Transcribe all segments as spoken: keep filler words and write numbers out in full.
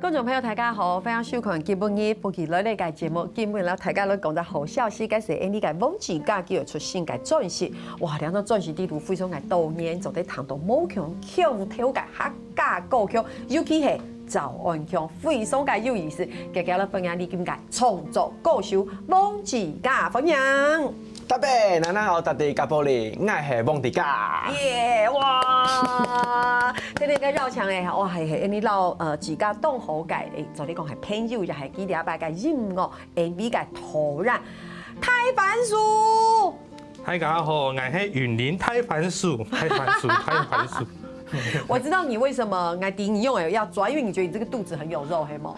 觀眾朋友，大家好，歡迎收看今晡日福氣來了个節目。今晡日摎大家來講隻好消息，該係𠊎俚个黃子俌佢有出新个專輯。哇，這張專輯裡肚非常个多元，做得聽到無共腔調个客家歌曲，尤其係詔安腔，非常个有意思。今日來分享你今个創作歌手黃子俌，歡迎。 大家好，大家好，大家好，𠊎係黃子俌。耶，哇！今日个邀請誒，哇，係係，你摎呃子俌當好个，誒，做得講係朋友，也係佢這擺个音樂MV个導演，大番薯。大家好，𠊎係雲林大番薯，大番薯，大番薯。我知道你為什麼，𠊎知你用誒，要抓，因為你覺得你這個肚子很有肉，係無？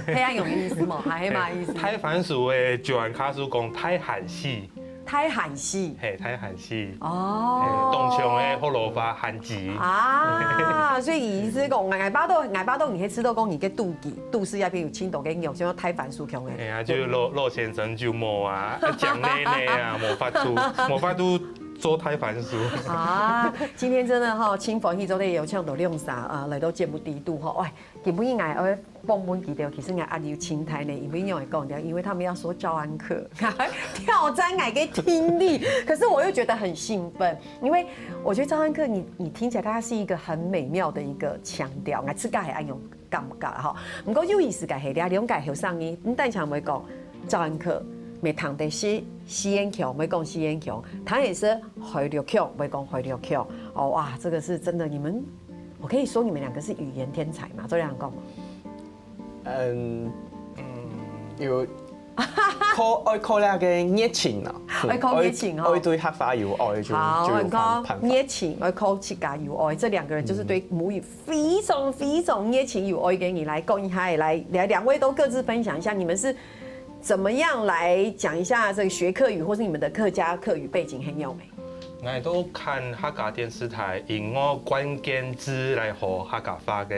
係恁樣个意思無？還係麼个意思？大番薯誒，就恁樣講大番薯。 大番薯。嘿，大番薯。哦。嘿，當像个學老話番薯。啊，所以意思講，𠊎，𠊎巴肚，𠊎巴肚你係知道講你个肚臍，肚屎該片有盡多个肉，像大番薯共樣。哎呀，就老，老先生就無啊，啊，講奶奶啊，無法度，無法度做大番薯。啊，今天真的哈，盡歡喜做得邀請到兩儕啊，來到節目裡肚哈，喂， 今晡日𠊎愛訪問佢兜，其實𠊎壓力有盡大呢，因為仰會講呢，因為他們要說詔安客，挑戰𠊎个聽力，可是我又覺得很興奮，因為我覺得詔安客你，你聽起來它是一個很美妙的一個腔調，𠊎自家還恁樣感覺哈。毋過有意思个係，這兩個後生人，毋單淨會講詔安客，乜聽得識四縣腔，會講四縣腔，聽得識海陸腔，會講海陸腔。哦，哇，這個是真的，你們 我可以說你們兩個是語言天才嗎？做得恁樣講嗎？嗯，有靠，愛靠該个熱情啊，嗯，愛靠熱情哦。愛，愛對客話有愛就，好，就有辦法。你看，熱情，愛靠自家有愛，這兩個人就是對母語非常非常熱情有愛个人。來，講一下，來，來，兩位都各自分享一下，你們是怎麼樣來講一下這個學客語，或是你們的客家客語背景很有名？ 𠊎都看客家電視台，用𠊎關鍵字來學客家話个。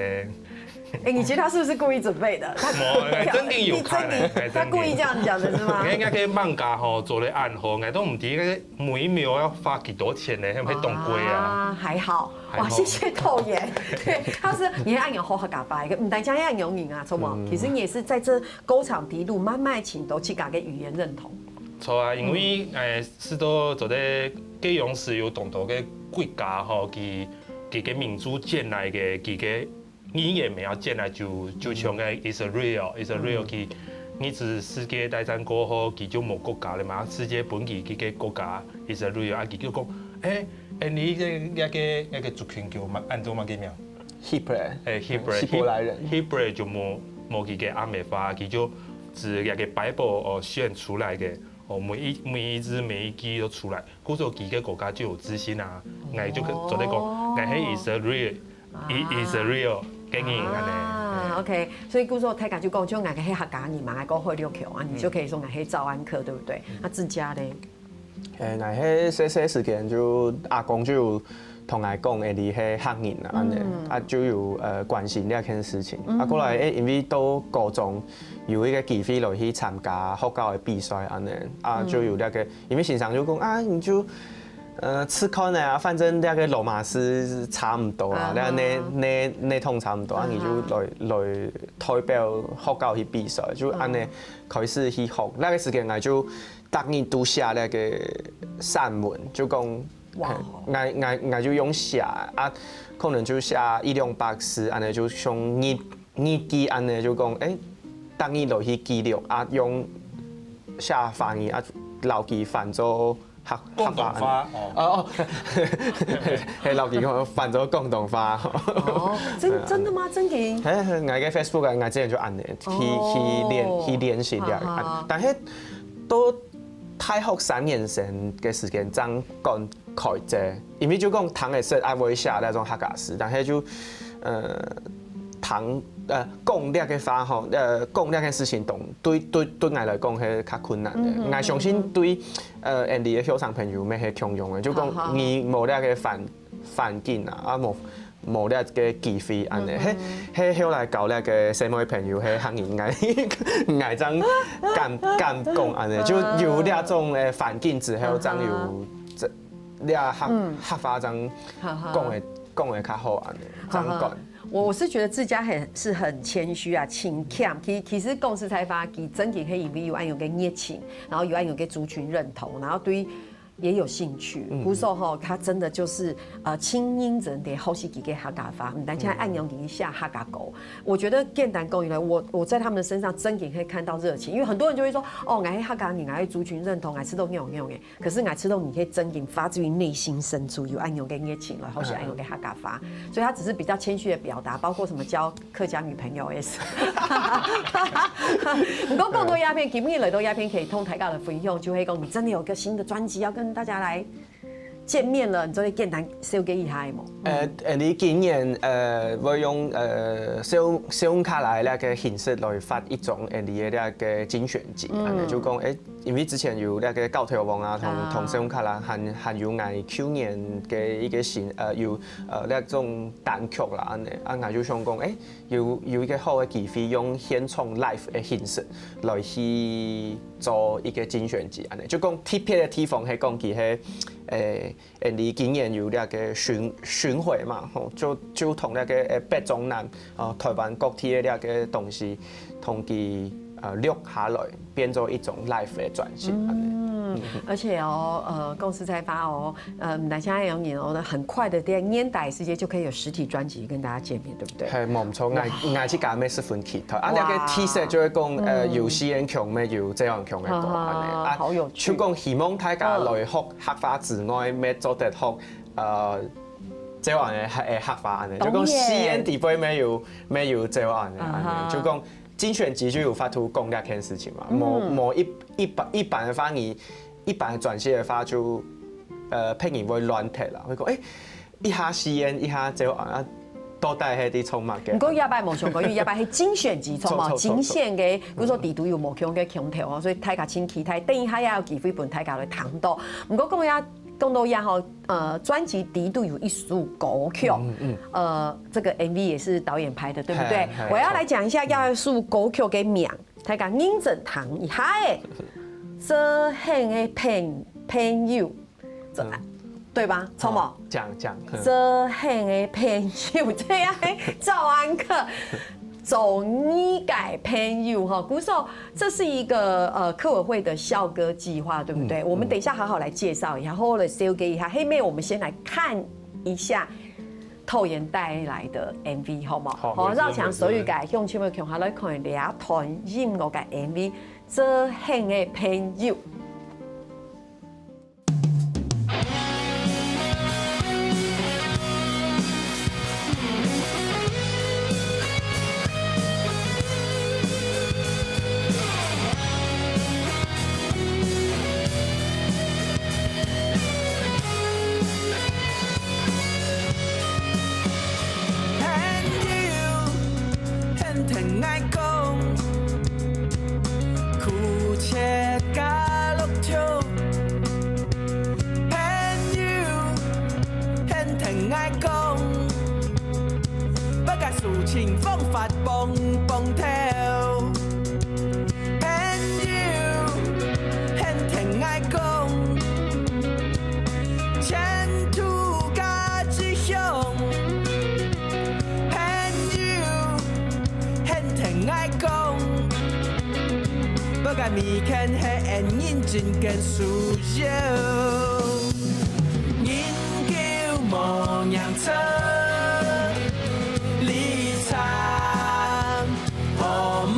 哎，你覺得他是不是故意準備的？他無，𠊎真的有看欸，你真的，𠊎真的。他故意這樣講的是嗎？應該該漫畫吼，做得恁好，𠊎都毋知該每一秒要花幾多錢呢，係毋係當貴啊？啊，還好。哇，還好。謝謝導演。對，他是，你還有學客家話，毋單淨恁樣人啊，著無？嗯。其實你也是在這歌場裡肚慢慢尋到自家个語言認同。 著啊，因為，嗯。誒，係到做得該央時有當多个國家吼，佢，佢个民族建來个，佢个語言乜愛建來就，就像个Israel，Israel，嗯。佢二次世界大戰過後，佢就無國家了嘛，世界分佢，佢个國家Israel，啊，佢就講，誒，誒，你這，這个，這个族群叫麼，安到麼个名？ Hebrew，誒，Hebrew，希伯來人。Hebrew就無，無佢个阿姆話，佢就指佢个Bible哦選出來个，哦，每一，每一字每一句都出來。故所佢个國家就有自信啊，哦。𠊎就做得講，𠊎係Israel，啊。Israel个人恁呢。啊，OK，所以故所大家就講，就𠊎个係客家人嘛，𠊎講海陸腔啊，你就可以說𠊎係詔安客，對不對？啊，自家咧？ 誒，𠊎係細細時間就阿公就有同𠊎講，誒，你係客人啊，恁呢，嗯。啊，就有，呃，關心這件事情。嗯。啊，過來，誒，因為到高中有一個機會來去參加學校个比賽，恁呢，啊，嗯。就有這個，因為先生就講，啊，你就，呃，試看啊，反正這個羅馬字差毋多啊，啊。那，那，那，那通差毋多，啊，啊。你就來，來代表學校去比賽，就恁呢嗯。開始去學。那個時間，𠊎就 逐日都寫該個散文，就講，哇。嘿，𠊎，𠊎，𠊎就用寫啊，可能就寫一兩百字，恁呢就像日，日記恁呢，就講，誒，逐日落去記錄啊，用寫華語啊，摎佢翻做客，廣東話，客話恁呢。哦。哦，哦，嘿，摎佢講翻做廣東話。哦，真，真的嗎？真的？嘿，嘿，𠊎个Facebook啊，𠊎之前就恁呢，去，哦。去練，去練習了。哈哈。啊，但係 到大學三年生个時間正敢開始，因為就講聽會識，也會寫那種客家詩，但係就，呃，聽，呃，講這個話吼，呃，講這件事情當，對，對，對𠊎來講係較困難个。嗯哼，𠊎相信對，嗯哼。呃，𠊎俚个後生朋友乜係共樣个，就講，啊哈。你無這個環 環境啊，啊，無，無這個機會恁呢。嗯哼。係，係後來交這個細妹朋友，係客人，𠊎，𠊎正敢，敢講恁呢，就有這種，誒，環境之後，正有這，這客，嗯。客話正講會，講會較好恁呢，正敢。我我是觉得志佳很是很谦虚啊，请 Cam。其其实讲实在话，佢真正係因为有恁样个热情，然后有恁样个族群认同，然后对也有兴趣。嗯。故所吼，他真的就是呃，盡認真个學習佢个客家話，毋單淨恁樣佢寫客家歌。我觉得簡單講起來，我我在他们的身上真正可以看到热情，因为很多人就会说，哦，𠊎係客家人，𠊎係族群认同，𠊎知道仰仰个。 可是𠊎知道你可以真正发自于内心深处有恁样个热情來學習恁样个客家話，所以他只是比較谦虚的表达，包括什么交客家女朋友也是。不过講到這片，今日來到這片可以同大家來分享，就係講你真的有个新的專輯要跟大家來见面了，你做得簡單紹介一下無？呃，你今年呃會用呃小小卡拉个形式來發一張呃你个个精选集，嗯，就讲诶。 因为之前有那个高头王啊，同同声卡啦，还还有爱去年个一个新呃有呃那种单曲啦，安尼啊，我就想讲，诶，有有一个好个机会，用现场 live 的形式来去做一个精选集，安尼就讲特别的地方，系讲佢系诶。 诶，你今年有那个巡巡回嘛，吼，就就同那个诶北中南啊，台湾各地的那个东西，同佢呃录下来，变做一种 live 的专辑。嗯，而且哦，呃，公司在发哦，呃，大家有年哦，很快的在年底时间就可以有实体专辑跟大家见面，对不对？系，冇错，我我自家也十分期待。啊，那个 teaser 就会讲，呃，有西安腔，没有这样腔的歌，安尼啊，好有趣。就讲希望大家来学客话之外，也做得学 呃，这样个客客话安尼，就讲西安地方没有没有这样个安尼，就讲精选集就有法度讲这件事情嘛，无无一一般一般的话，你一般的转写的话就呃，配音会乱忒啦，会讲诶，一下西安，一下这样啊，到底系在创嘛个？不过下摆无想过，因为下摆系精选集，创嘛，精选个，比如说底肚有无共个腔调哦，所以大家请期待，等一下也有机会分大家来谈到。不过讲呀。 讲到呀吼，呃，专辑底肚有一首歌曲，嗯嗯，呃，这个 M V 也是导演拍的，对不对？我要来讲一下，要一首歌曲个名，大家认真听一下诶，做兄个朋朋友，这对吧？错吗？讲讲，做兄个朋友，这样诶，早安课。 做你个朋友哈，故所这是一个呃客委会的校歌计划，对不对？我们等一下好好来介绍一下，好好来介绍一下。后面我们先来看一下透言带来的 M V，好吗？好，好，绕墙手语改，用全部共下来看两段音乐个 M V，做兄个朋友。 朋友，肯听𠊎讲，苦涩甲乐暢。朋友，肯听𠊎讲，不甲事情放发蹦蹦跳。 朋友，肯听𠊎讲，前途甲志向。朋友，肯听𠊎讲，不甲每天系恩认真个需要。 人久无认错，你参好无？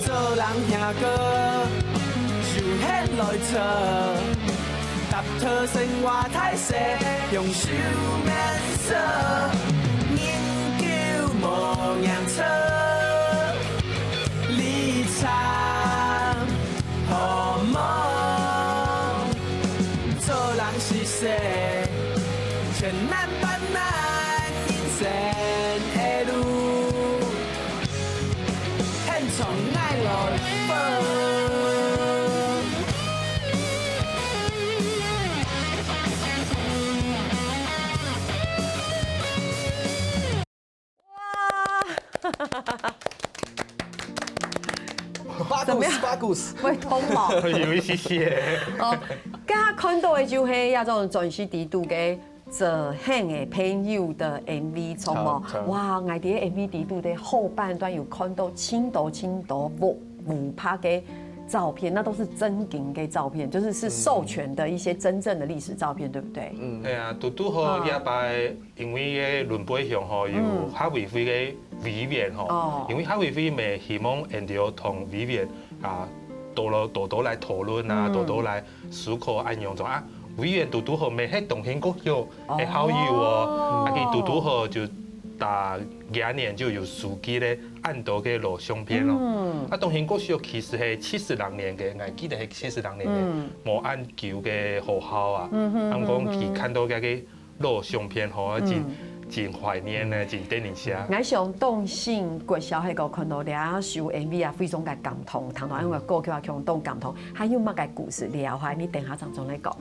做人兄个，手牵来做，踏脱生活大事，用手面说。人久无认错， 你参好无？做人是世，千难万难人生的路，很从爱落风。哇！ 怎么样？Bagus，bagus。会痛吗？有一些些。哦，刚刚看到的就系那种转型底肚个做客个朋友个MV，著無？著，著。哇，𠊎在MV裡肚个後半段有看到盡多盡多烏，烏白个照片，那都是真景个照片，就是是授權的一些真正的歷史照片，對不對？嗯。係啊，堵堵好這擺，因為个崙背鄉吼，有客委會个委員吼，哦。因為客委會乜希望𠊎兜同委員啊，多多多多來討論啊，嗯。多多來思考恁樣做啊。委員堵堵好乜係東興國小个校友哦，哦。啊，佢堵堵好就打幾年就有收集了恁多个老相片咯。嗯。啊，東興國小其實係七十零年个，𠊎記得係七十零年个，嗯。無恁久个學校啊。嗯哼，啊，毋過佢看到該个老相片吼，真，嗯。真懷念呢，真得人惜。𠊎想東興國小該個看到這首MV啊，非常个感動，聽到恁樣个歌曲啊，相當感動。還有麼个故事？了解，你等下正正來講。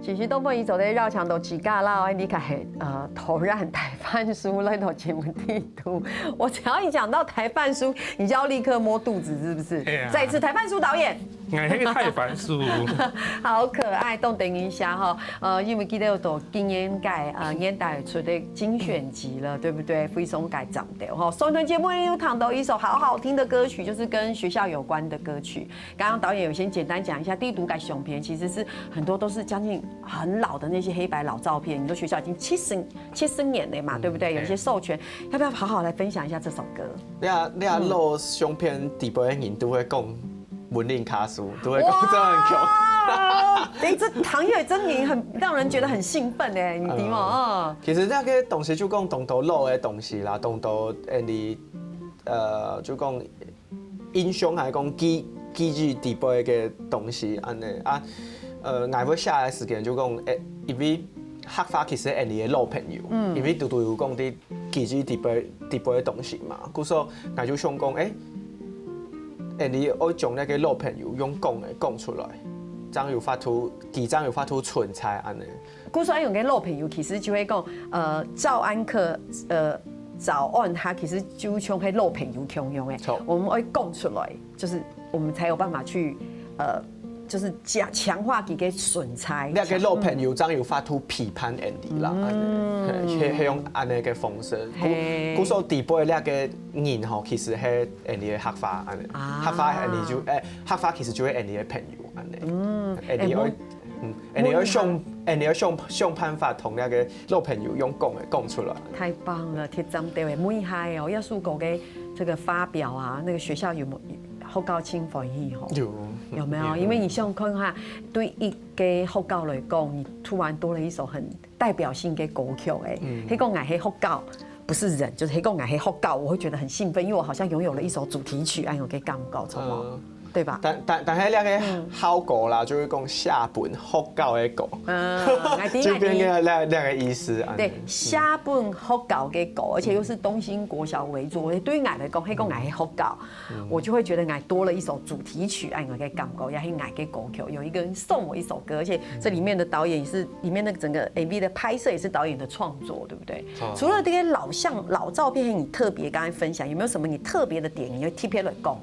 其實都不宜走的繞牆都幾个啦，你看，呃，突然大番薯來到節目裡肚，我只要一講到大番薯，你就要立刻摸肚子，是不是？哎呀。再一次，大番薯導演。哎，那個大番薯。好可愛，等一下哈，呃，因為記得有到今年个，呃，年代出的精選集了，對不對？非常个讚的哈。上段節目也有談到一首好好聽的歌曲，就是跟學校有關的歌曲。 剛剛導演有先簡單講一下，裡肚个相片其實是很多都是將近很老的那些黑白老照片，你說學校已經七十，七十年了嘛，嗯，對不對？有一些授權，要不要好好來分享一下這首歌？你啊，你啊，嗯。老相片底背的人都會講文林卡斯，都會講這很強。哇！哎，這唐月真名很讓人覺得很興奮哎，你知嗎？嗯。啊。其實那個東西就講當多老的東西啦，當多，哎，你，呃，就講 印象還講記，記憶底背个東西恁呢啊。呃，𠊎會寫个時間就講，誒，因為客話其實係𠊎个老朋友，嗯。因為堵堵有講在記憶底背，底背个東西嘛，故所𠊎就想講，誒，𠊎愛將該个老朋友用講个講出來，正有法度，佢正有法度存在恁呢。 故所用个老朋友，其實就會講，呃，詔安客，呃，詔安客其實就像係老朋友共樣誒。著。我們會講出來，就是我們才有辦法去，呃，就是強，強化佢个存在。該个老朋友正有法度陪伴𠊎啦，嗯。恁呢，係，係，係用恁呢个方式。故，嘿。故所底背該个人吼，其實係𠊎个客話恁呢，啊。客話𠊎就，誒，客話其實就係𠊎个朋友恁呢。嗯，𠊎愛，誒，嗯。 嗯，你要想，誒，你要想，想辦法同該个老朋友用講个講出來。太棒了，貼心對誒，每一下哦，這首歌个這個發表啊，那個學校有沒有，學校盡歡喜吼？有。有沒有？有。因為你想看哈，對一個學校來講，你突然多了一首很代表性个歌曲誒，嗯。該個𠊎係學校，不是人，就是該個𠊎係學校，我會覺得很興奮，因為我好像擁有了一首主題曲，恁樣个感覺，著無？呃， 對吧？但，但，但係該个效果啦，嗯。就係講寫分學校个歌。嗯，𠊎知，就變成該，該个意思，恁呢。對，寫分學校个歌，而且又是東興國小為主，對𠊎來講，該個𠊎个學校，嗯。我就會覺得𠊎多了一首主題曲，恁樣个感覺，也係𠊎个歌曲，有一個人送我一首歌，而且這裡面的導演也是，裡面的整個MV的拍攝也是導演的創作，對不對？著。除了這些老相，老照片，你特別剛才分享，有沒有什麼你特別的點，你會特別來講誒？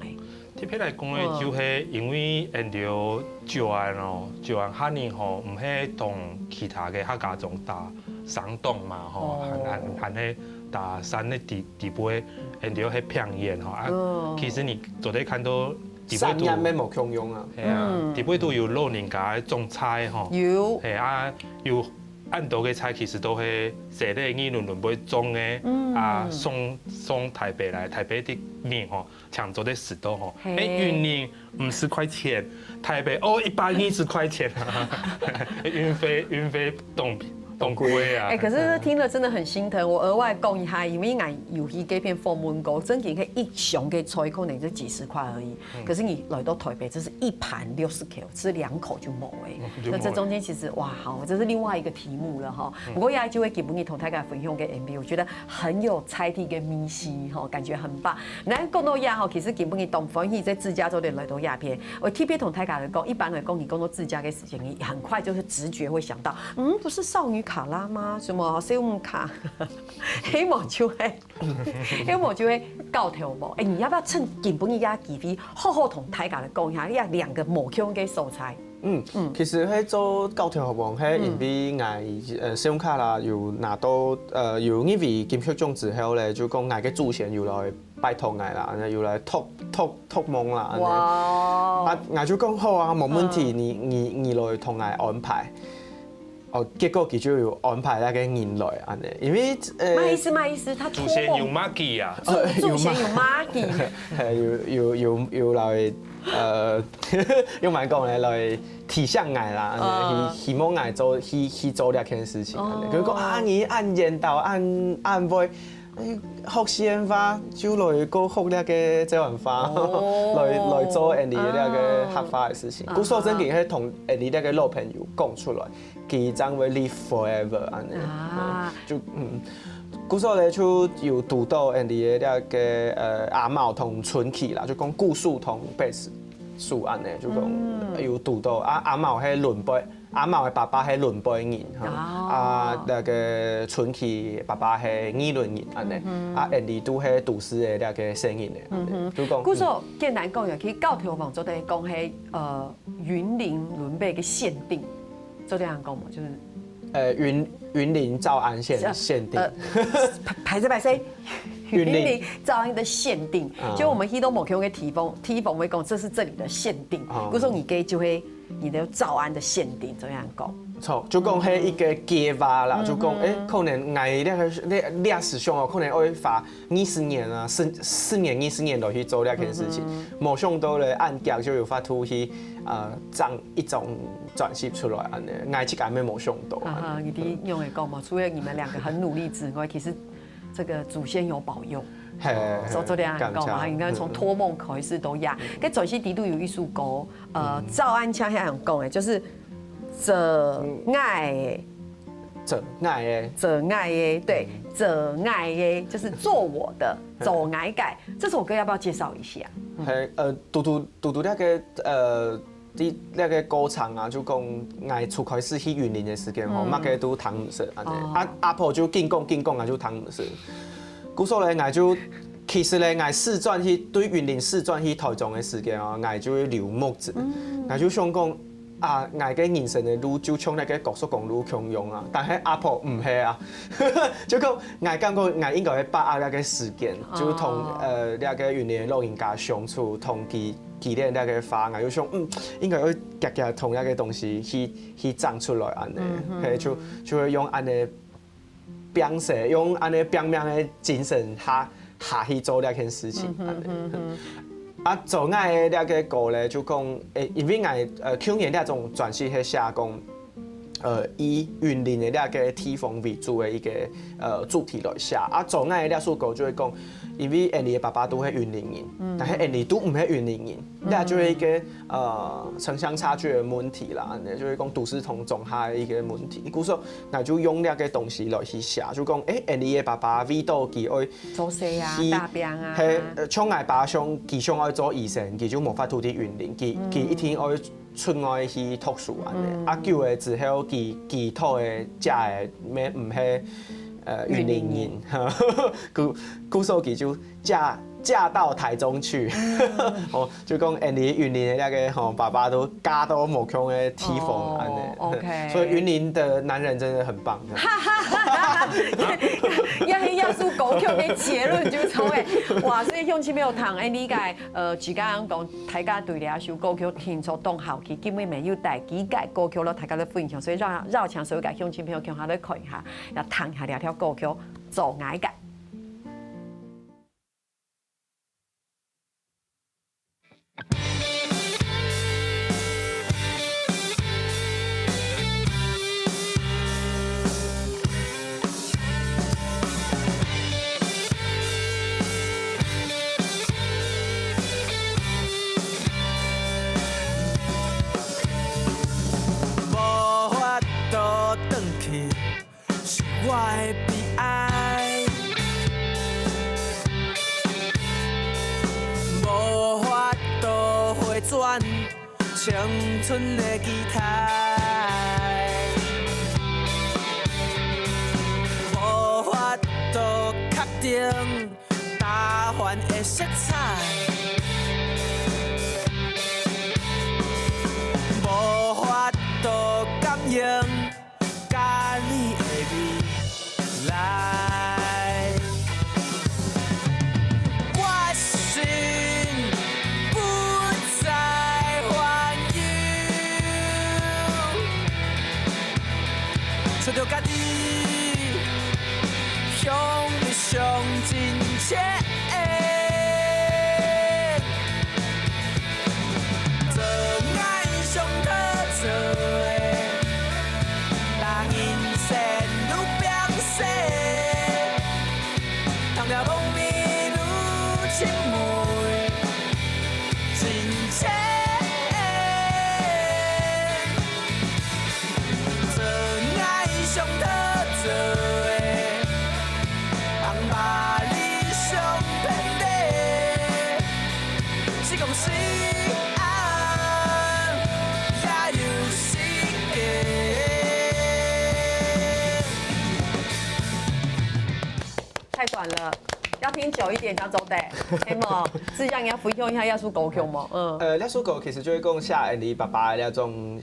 特別來講呢，嗯。就係因為𠊎兜詔安哦，詔安客人吼，毋係同其他个客家庄打相當嘛吼，哦。還，還，還係打山个底，底背，𠊎兜係平原吼。啊，嗯。其實你做得看到底背肚，山也無共樣啊。係啊，嗯。底背肚有老人家个種菜吼。有。係啊，有恁多个菜其實都係細个二輪輪背種个，嗯。啊，送，送台北來，台北的人吼， 常做得食到吼。嘿。誒，雲林五十塊錢，台北哦，一百二十塊錢啊，運費，運費當便，當貴啊。哎，可是聽了真的很心疼。我額外講一下，因為𠊎有去該片訪問過，正經該一箱个菜可能就幾十塊而已，可是你來到台北，這是一盤六十塊，吃兩口就沒了。那這中間其實哇，好，這是另外一個題目了哈。不過也就會今晡日同大家分享个 M V，我覺得很有在地个味緒哈，感覺很棒。那講到這哈，其實今晡日當歡喜在自家做得來到這片，我特別同大家來講，一般來講，你講到自家个時間，你很快就是直覺會想到，嗯，不是少女卡拉嗎？什麼少女卡？黑毛就會，黑毛就會教頭無？哎，你要不要趁今晡日這機會，好好同大家來講一下，你兩個無共个所在？嗯，其實係做教頭王，係因為𠊎呃信用卡啦有拿到呃有入圍金曲獎之後咧，就講𠊎个祖先有來拜託𠊎啦，有來託託託夢啦，哇！啊，𠊎就講好啊，無問題，你你你來同𠊎安排。哦，結果佢就有安排該個人來恁樣，因為呃，麼意思？麼意思？他託夢。祖先有麼个啊？祖祖先有麼个？係有有有有來呃，用麼講咧來提醒𠊎啦，希希望𠊎做去去做這件事情。佢講啊，你恁緣投恁恁會。 學四縣話就來過學這個詔安話，來來做𠊎俚這個客話个事情。故所正經係同𠊎俚這個老朋友講出來，佢正會live forever恁樣。啊，就嗯，故所咧就有堵到𠊎俚个這個呃阿茂同春琪啦，就講鼓手同貝斯手恁樣，就講有堵到啊阿茂係崙背。 阿茂个爸爸係崙背人，啊，該個春琪爸爸係二崙人，恁樣。啊，𠊎俚都係都市个該個細人仔，就講。故所簡單講，其實教頭王做得講係呃雲林崙背个縣定，做得恁樣講嘛，就是。呃，雲雲林詔安縣縣定。呃，拍拍謝拍謝，雲林詔安个縣定，就我們去到某個地方，地方會講這是這裡的縣定，故所你該就會 你个詔安个縣定，做得恁樣講。著，就講係一個計畫啦，就講，欸，可能𠊎這個這這時想哦，可能愛花二十年啊，十十年、二十年來去做這件事情，無想到咧，恁遽就有法度去呃整一張專輯出來恁樣，𠊎自家也無想到。啊哈，你知用來講嘛，除了你們兩個很努力之外，其實這個祖先有保佑。 係，做做這樣講嘛，感謝。你看從託夢開始到這，該專輯底肚有一首歌，呃，詔安腔係恁樣講个，就是做𠊎个，做𠊎个，做𠊎个，對，做𠊎个，就是做我的，做𠊎个。這首歌要不要介紹一下？係，呃，堵堵堵堵這個呃 這這個過程啊，就講𠊎初開始去雲林个時間吼，麼个都聽毋識恁樣。啊阿婆就緊講緊講，𠊎就聽毋識。故所咧，𠊎就其實咧，𠊎四轉去對雲林四轉去台中个時間哦，𠊎就會流目汁。𠊎就想講啊，𠊎个人生个路就像該個高速公路共樣啊，但係阿婆毋係啊，就講𠊎感覺𠊎應該會把握該個時間，就同呃該個雲林个老人家相處，同佢 佢等這個話，𠊎就想，嗯，應該愛遽遽同這個東西去去整出來恁樣，係就就會用恁樣拚勢，用恁樣拚命个精神下下去做這件事情恁樣。啊，做𠊎个這個歌咧，就講，欸，因為𠊎呃舊年這張專輯係寫講， 呃以雲林个這個地方為主个一個呃主題來寫。啊做𠊎个這首歌就係講，因為𠊎俚个爸爸都係雲林人，但係𠊎俚都毋係雲林人，這就係一個呃城鄉差距个問題啦，恁樣就係講都市同鄉下个一個問題。故所𠊎就用這個東西來去寫，就講，欸，𠊎俚个爸爸為著佢愛做事啊，打拚啊，係，呃像𠊎爸想佢想愛做醫生，佢就無法度去雲林，佢佢一定愛 出外去讀書恁樣。啊久了之後，佢佢討个姐仔乜毋係呃雲林人，故故所佢就嫁嫁到台中去。哦，就講𠊎俚雲林个這個吼，爸爸都嫁到無共个地方恁樣。OK，所以雲林的男人真的很棒。這這這首歌曲个結論就係欸，哇！所以鄉親朋友聽，欸，你个呃，自家講，大家對這首歌曲聽著當好奇，今晡日乜有帶幾個歌曲摎大家來分享，所以邀邀請所有个鄉親朋友共下來看一下，也聽一下這條歌曲《做𠊎个》。我的悲哀，无法度回转青春的期待，无法度确定 答案的色彩，无法度感应甲你的未来。我心不再烦忧。 找到家己，向日上真切。做爱上好做的，人生路变细，通了梦里愈亲密，真切。 做爱上好做的，红巴黎上便利，是讲是爱也有时间。太短了，要听久一点才做得，可以吗？志扬，你要分享一下这首歌曲吗？嗯。呃，這首歌其實就係講寫恩俚爸爸个這種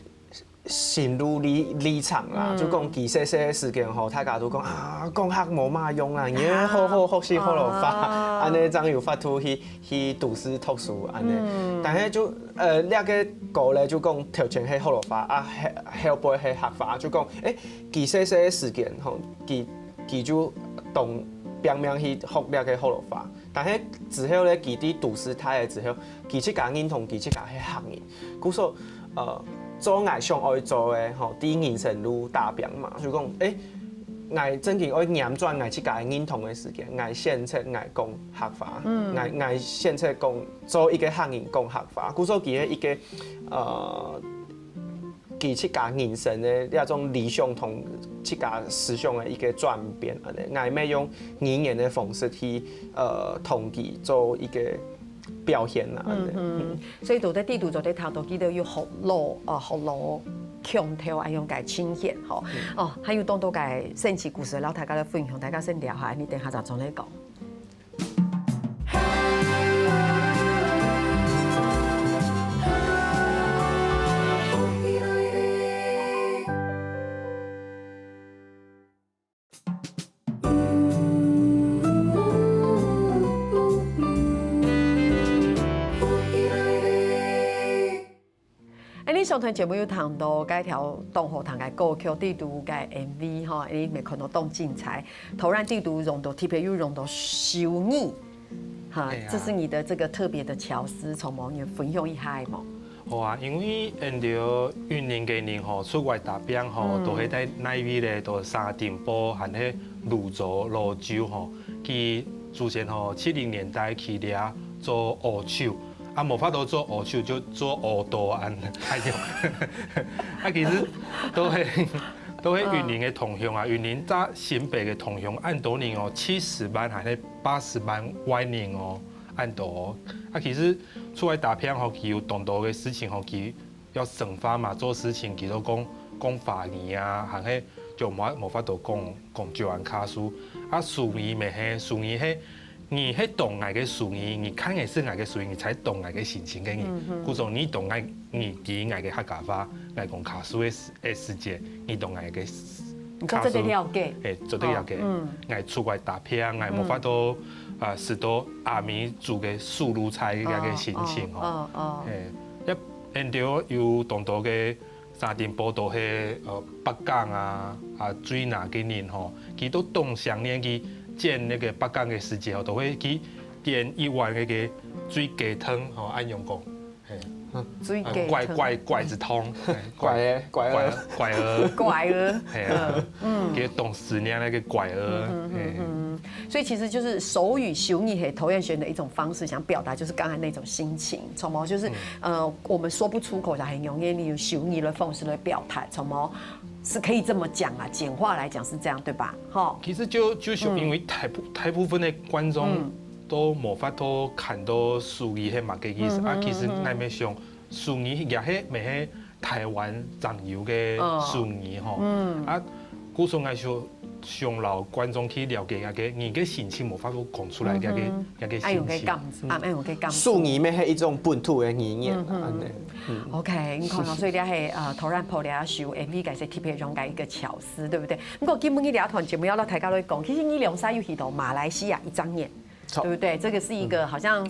心路歷歷程啦，嗯。就講佢細細个時間吼，大家都講啊，講客無麼用啦，你愛好好學習學老話，啊。恁呢正有法度去去讀書讀書恁呢。嗯。但係就呃，這个歌咧就講頭前係學老話，啊後後背係客話，就講，欸，佢細細个時間吼，佢佢就當拚命去學這个學老話，但係之後咧，佢在都市大个之後，佢自家認同佢自家係客人。 故所，呃，做𠊎想愛做个吼，在人生路打拚嘛，就講，欸，𠊎正經愛扭轉𠊎自家个認同个時間，𠊎選擇𠊎講客話，嗯。𠊎𠊎選擇講做一个客人講客話。故所佢个一个，呃，佢自家人生个這種理想同自家思想个一个轉變，恁呢，𠊎乜用語言个方式去，呃，同佢做一个 表現啊。嗯哼，所以都在地圖做得聽到，記得有學老，呃，學老腔調，恁樣个呈現吼。哦，還有當多个神奇故事，摎大家來分享，大家先尞下，你等下再轉來講。 恁呢上段節目有聽到該條當好聽个歌曲，裡肚个MV吼，恁呢乜看到當精彩。頭先裡肚用到，特別有用到手語，哈，係啊。這是你的這個特別的巧思，同𠊎等分享一下無？ 好啊，因為𠊎等雲林个人吼，出外打拚吼，嗯。都係在哪位咧，都沙塵暴，還係蘆洲、蘆洲吼。佢之前吼，七零年代起來做烏手，啊，無法度做烏手，就做烏道恁，哎喲。啊，其實都係，都係雲林个同鄉啊，雲林在新北个同鄉，恁多人哦，七十萬還係八十萬外人哦，恁多哦。啊，其實 出外打拚吼，佢有當多个事情吼，佢愛生活嘛，做事情佢都講，講華語啊，還係就無，無法度講，講詔安客事。啊，手語乜係，手語係，你係懂𠊎个手語，你看个係𠊎个手語，你才懂𠊎个心情个人。嗯哼。故所你懂𠊎，你知𠊎个客家話，𠊎講客事个時，个時節，你懂𠊎个你就做得了解。欸，做得了解。哦，嗯。𠊎出外打拚，𠊎無法度，嗯。啊，食到阿姆煮个手路菜个，哦，个心情吼。哦，哦，哦。欸， 一，𠊎等有當多个沙塵暴都係，呃，北港啊，啊，水林个人吼，佢都當想念佢見該个北港个時節吼，都會去點一碗該个水雞湯吼，恁樣講，嘿。水雞湯。拐拐拐子湯，嘿，拐儿，拐儿，拐儿，拐儿，嘿啊，嗯，佢當思念那个拐儿，嘿。所以其实就是手语、手语是桃园学的一种方式，想表达就是刚才那种心情，什么就是呃我们说不出口的很容易，你用手语的方式来表达，什么是可以这么讲啊，简化来讲是这样对吧？哈，其实就就想，因为大部大部分的观众都无法度看到手语係么个意思啊，其实那边想手语也係乜係台湾常有个手语吼，啊，故所我想想让观众去了解那个你个心情无法度讲出来个个个心情。爱用个感，啊，爱用个感。术语乜係一种本土的语言，安尼。 OK，你看哦，所以你係呃，头然破了修，MV改是特别用个一个巧思，对不对？不过今晡日两团节目要到台高来讲，其实你两三有去到马来西亚一张年，对不对？这个是一个好像。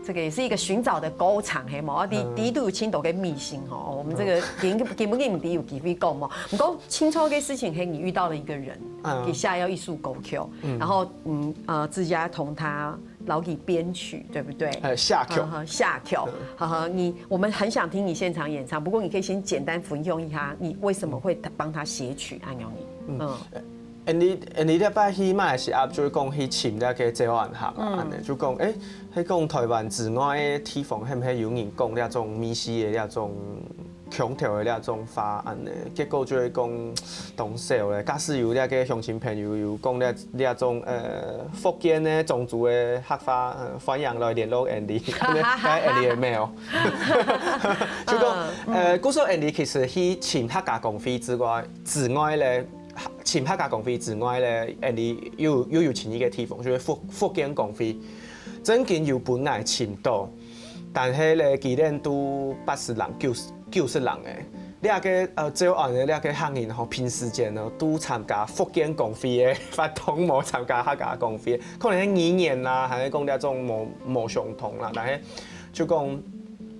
这个也是一个寻找的过程，嘿嘛，第第一度有青岛跟密信吼，我们这个今今晡日唔知有机会讲嘛。不过青草个事情，嘿，你遇到了一个人，给下要艺术狗 Q，然后嗯呃，自家同他老给编曲，对不对？哎，下口。下口，哈哈，你我们很想听你现场演唱，不过你可以先简单分享一下，你为什么会帮他写曲？安永你，嗯， 因為因為這擺去馬來西亞，就係講去尋這个周安客啊，安尼就講，誒，係講台灣之外个地方，係毋係有人講這種美西个這種腔調个這種話安尼？結果就係講當少咧。假使有這个鄉親朋友有講這這種呃福建个種族个客話，呃歡迎來聯絡Andy，來Andy个mail。就講，呃，故所Andy其實去尋客家公會之外之外咧。 尋客家公會之外咧，𠊎俚又又有尋一个地方，就係福福建公會。正經有分𠊎尋到，但係咧，佢等都八十人、九十九十人誒。這个呃，照恁樣這个客人吼，平時間呢都參加福建公會个活動，無參加客家公會，可能係語言啦，還係講這種無無相同啦，但係就講，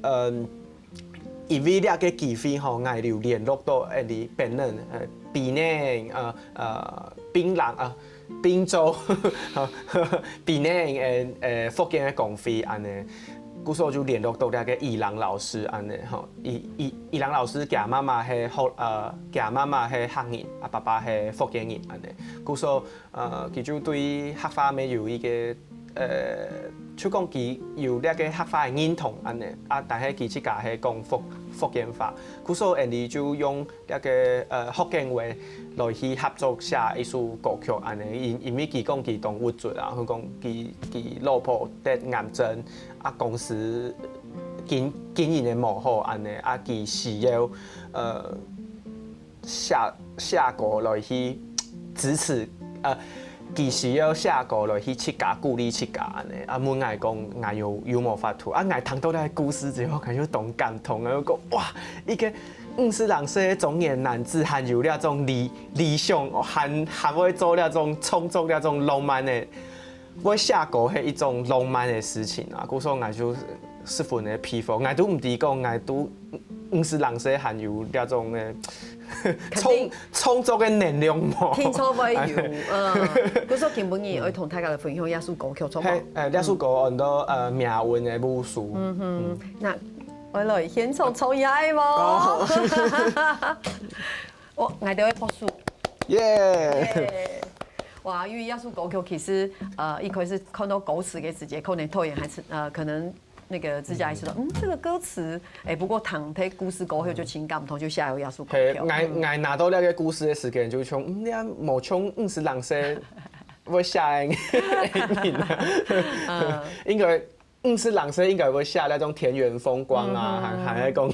嗯。 因為這个機會吼，𠊎有聯絡到𠊎俚檳城，呃，Penang，呃呃，檳城，呃，檳州，Penang，呃呃，福建个公會安尼，故所就聯絡到這个伊朗老師安尼吼，伊伊伊朗老師厥媽媽係福呃，厥媽媽係客人，啊爸爸係福建人安尼，故所 呃，佢就對客話乜有一个，呃，就講佢有這个客話个認同安尼，啊，但係佢自家係講福福建話，故所𠊎俚就用這个呃福建話來去合作寫一首歌曲安尼，因因為佢講佢當鬱卒啊，佢講佢佢老婆得癌症，啊，公司經經營个無好安尼，啊，佢需要呃。 寫寫歌來去支持，呃，佢需要寫歌來去自家鼓勵自家安尼。啊，問𠊎講，𠊎有有無法度？啊，𠊎聽到這个故事之後，𠊎就當感動啊！𠊎講，哇，一个五十零歲个中年男子，還有這種理理想，還還會做這種創作這種浪漫个。 會寫歌係一種浪漫个事情啊，故所𠊎就十分个佩服。𠊎都毋知講，𠊎都五十零歲還有這種个創創作个能量無？聽說會有，嗯，故所今晡日愛同大家來分享一首歌曲，好無？係，呃，這首歌安到呃命運个武術。嗯哼，那我來現場唱一下無？ 哦，𠊎兜个博士。耶！哇，因為這首歌曲其實，呃，一開始看到歌詞个時節，可能導演還是，呃，可能那個自家還是說，嗯，這個歌詞，哎，不過聽忒故事過後就盡感動，就寫有這首歌曲。係，𠊎𠊎拿到這个故事个時間，就像，嗯，你無像五十零歲會寫个人啊，應該。 五十零歲應該會寫那種田園風光啊，還還愛講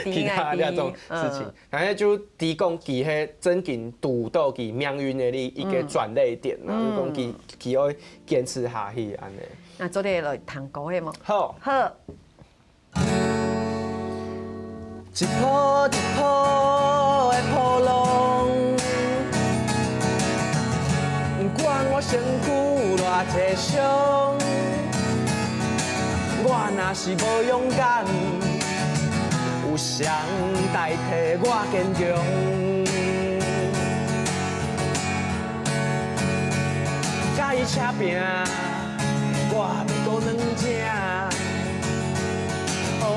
其他那種事情，但係就提供佢係正經堵到佢命運个一一个轉捩點啊，就講佢佢愛堅持下去安尼。那做得來聽歌係無？好，好。 一步一步的鋪路，毋管我身軀偌濟傷，我若是無勇敢，有誰代替我堅強？佮伊車拚，我袂孤軟弱。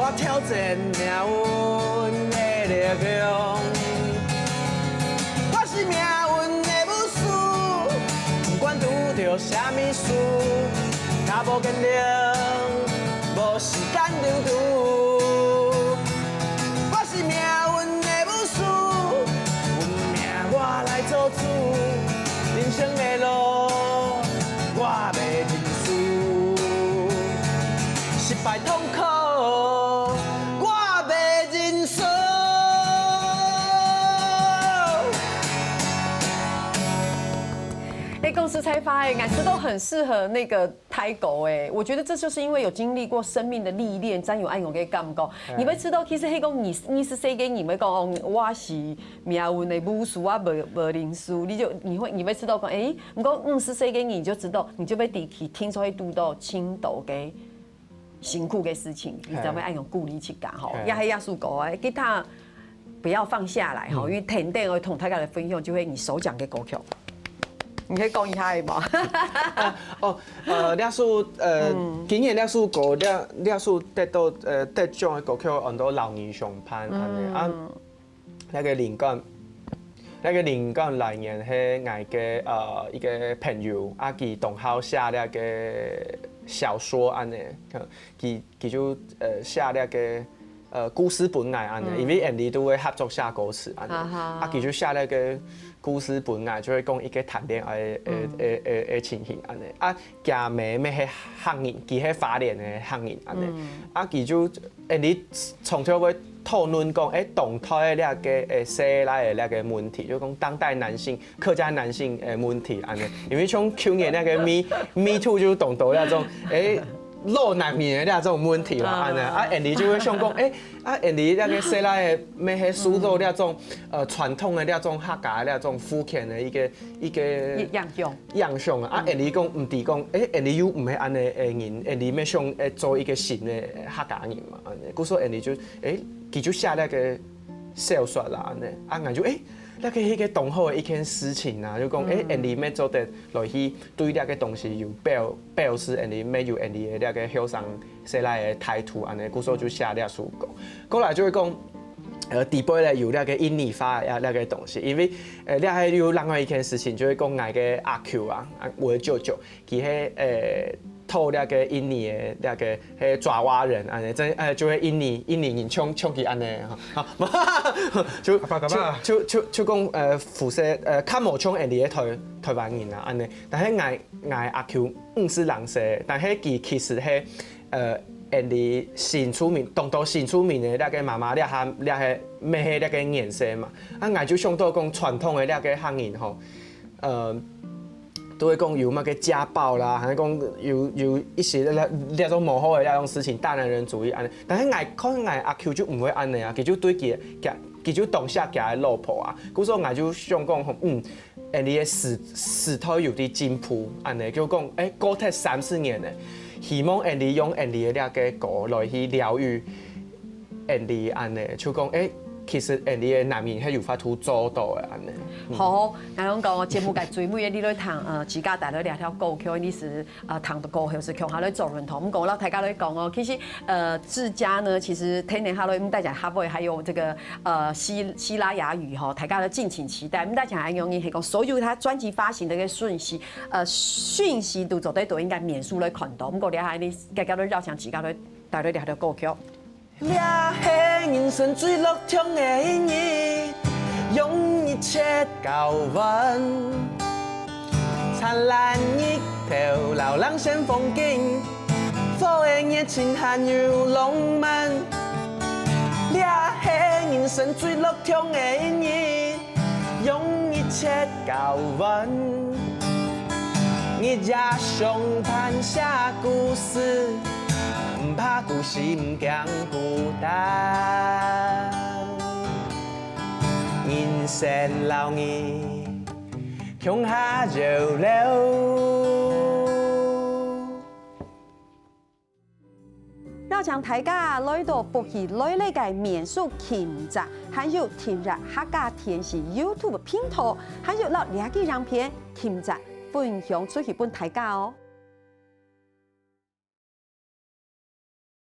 我挑戰命運的力量，我是命運的武士，毋管拄著啥物事，若無堅定，無時間留住。我是命運的武士，有命我來做主，人生的路我袂認輸，失敗痛苦。 我袂認輸。哎，講實在話，哎，顏色豆很適合那個泰國，哎，我覺得這就是因為有經歷過生命的歷練，才有恁樣个感覺。你會知道，其實迄個二二十世紀，你會講哦，我是命運的武士啊，無無認輸，你就你會你會知道講，哎，毋過五十世紀你就知道，你就會知去聽出去堵到青島个 辛苦个事情，你才會恁樣鼓勵自家吼。嘿。也係這首歌啊，吉他不要放下來吼，因為等等我同大家來分享，就係你首獎个歌曲。你可以講一下嗎？啊，哦，呃，這首，呃，今年這首歌，這這首得到呃得獎个歌曲，安到《老二上班》安尼啊。 該个靈感，該个靈感來源係𠊎个呃一个朋友啊，佢當好寫該个小說安尼，佢佢就呃寫該个呃故事本來安尼，因為𠊎俚都會合作寫歌詞安尼，啊佢就寫該个故事本來，就會講一个談戀愛个个个个情形安尼啊。 厥姆乜係客人，佢係花蓮个客人安尼。啊佢就，誒，你常常會討論講，誒，當代个這个，誒，細倈仔个這个問題，就講當代男性、客家男性个問題安尼。因為像舊年該个Me Me Too就當多這種，誒，老男人个這種問題啦，安尼。啊，𠊎俚就會想講，誒，啊，𠊎俚這个細倈仔乜係受到這種，呃，傳統个這種客家个這種父權个一个一个影響。 影響啊。啊，𠊎俚講毋知講，誒，𠊎俚又毋係安尼个人，𠊎俚乜想誒做一个新个客家人嘛，安尼。故所𠊎俚就，誒，佢就寫該个小說啦，安尼。啊，𠊎就，誒，該个係一个當好个一件事情啊，就講，誒，𠊎俚乜做得來去對該个東西有表表示，𠊎俚乜有𠊎俚个該个後生細倈个態度，安尼，故所就寫這首歌。過來就會講，呃，底背咧有該个印尼話呀，該个東西，因為，呃，這還有另外一件事情，就係講𠊎个阿舅啊，啊，我的舅舅， 佢係，誒，討該个印尼个該个，係爪哇人，安尼，真，誒，就係印尼，印尼人像，像佢安尼，哈，哈，就，阿爸阿爸。就，就，就，就講，呃，膚色，呃，較無像𠊎俚个台，台灣人啊，安尼。但係𠊎，𠊎阿舅毋係藍色，但係佢其實係，呃，𠊎俚新住民，當多新住民个該个媽媽，這下，這下乜係該个顏色嘛。啊，𠊎就想到講傳統个該个客人吼，呃， 都會講有麼个家暴啦，還係講有，有一些那，那種無好个那種事情，大男人主義安尼。但係𠊎看𠊎阿舅就毋會安尼啊，佢就對佢，佢，佢就當惜佢个老婆啊。故所𠊎就想講，嗯，𠊎俚个時，時代有在進步，安尼就講，誒，過忒三十年了，希望𠊎俚用𠊎俚个這个歌來去療癒 𠊎俚安尼，就講，誒，其實𠊎俚个男人係有法度做到个安尼。嗯。好，𠊎摎你講哦，節目个最尾，你來聽，呃，自家帶來這條歌曲，你是，呃，聽到歌曲是共下來做運動。毋過摎大家來講哦，其實，呃，自家呢，其實天天下來，毋單淨客話，還有這個，呃，西，西拉雅語吼，大家來敬請期待。毋單淨還有呢，係講所有他專輯發行个一個訊息，呃，訊息都做得到，應該面書來看到。毋過這下呢，大家都邀請自家來帶來這條歌曲。 這係人生最樂暢个一日，用一切交換。燦爛日頭摎人生風景，火个熱情還有浪漫。這係人生最樂暢个一日， 用一切交換。日夜相伴寫故事，毋怕孤身驚孤單。人生摎你共下遊尞。 邀請大家來到福氣來了个面書撳讚，還有訂閱客家電視YouTube頻道，還有摎這支影片撳讚分享出去分大家哦。